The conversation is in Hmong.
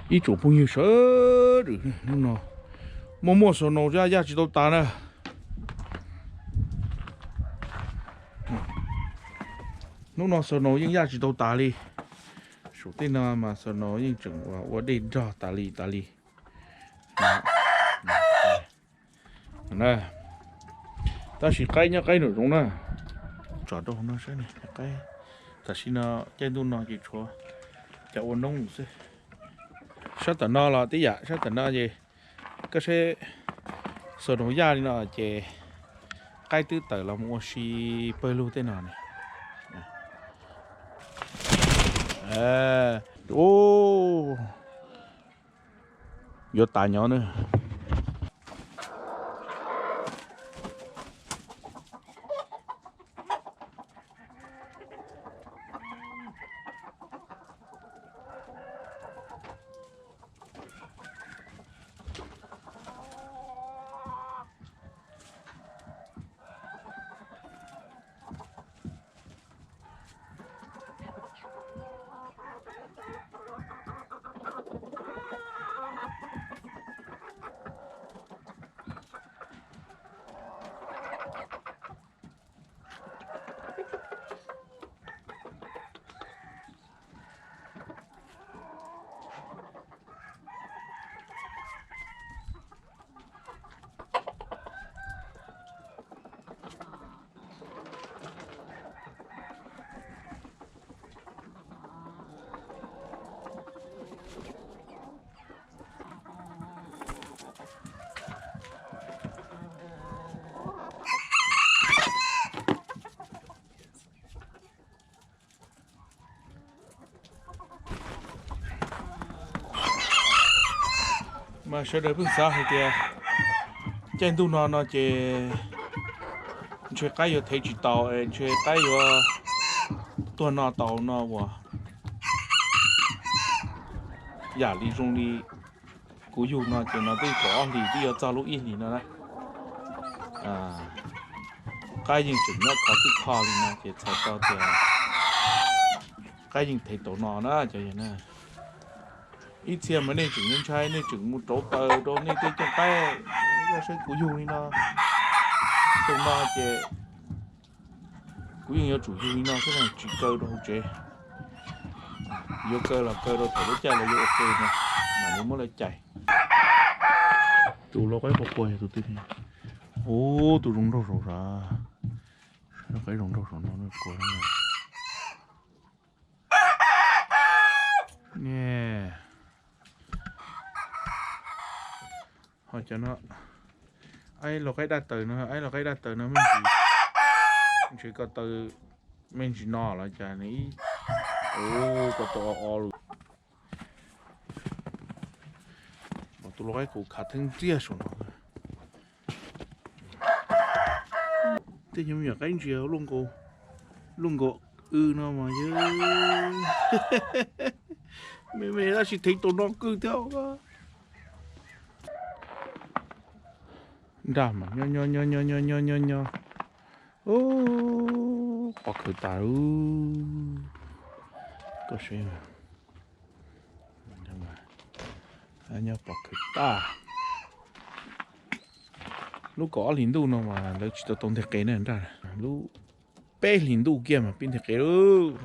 Ib tsoom phooj ywg sawv daws, hnub no muaj muaj snow yaj tsis tau tas na. Hnub no snow yeej yaj tsis tau tas li. Saum tej no mas snow yeej tseem ua dej nrog tas li tas li. Tab sis qaib nyob qaib nraum zoov na. Tsom rau no saib, qaib tam sim no caij ntuj no ces tshuav cov ua noob xwb. Sab tom no los tib yam, sab tom no ces koj saib, snow yaj li no ces qaib twb tawm los mus ua si pawg lug tej no ne. Yuav tas nyob na. Mas sawv daws pheej xav hais tias caij ntuj no no ces ntshe qaib yuav thev tsis taus, ntshe qaib yuav tuag no taus no uas yam li zoo li kuv yug no ces no twb kaum ob hlis twb yuav txog lub ib hlis no na. Qaib yeej tseem nyob khov twb kho li no ces txhais tau tias qaib yeej thev taus no na cov yog na. Ib txhia mas nej tseem ntshai, nej tseem mus rauv taws rau nej tej cooj qaib, koj saib kuv yug li no, xyoo no ces kuv yeej yuav tsum yug li no xwb na, tsis kaw rau hauv tsev. Yuav kaw los kaw rau thaum lub caij lawv yuav ua ke no, mam li muab lawv cais. Tus lau qaib quas quas yog tus twg? Ub, tus zoo nraug saud sav. Lau qaib zoo nraug saud no quas ne. Ho cov no, aib lau qaib daj taws no, aib lau qaib daj taws no me ntsis, ntshe ko taw me ntsis no los cas ne ib, ko taw o o lus. Tus lau qaib qus khav theeb ntiag saum no. Tej nyuag me nyuam qaib ntsia luaj nkaus, luaj nkaus w no mas yog me me tab sis thev tau no kawg thiab. Nraj mas nyob nyob nyob nyob nyob nyob nyob nyob. Pov khawv tas. Koj saib, nyob pov khawv tas. Lub kaum ob hlis ntuj no mas lawv tsis tau tau nteg qe na nraj. Lub peb hlis ntuj kiag mas pib nteg qe lauj.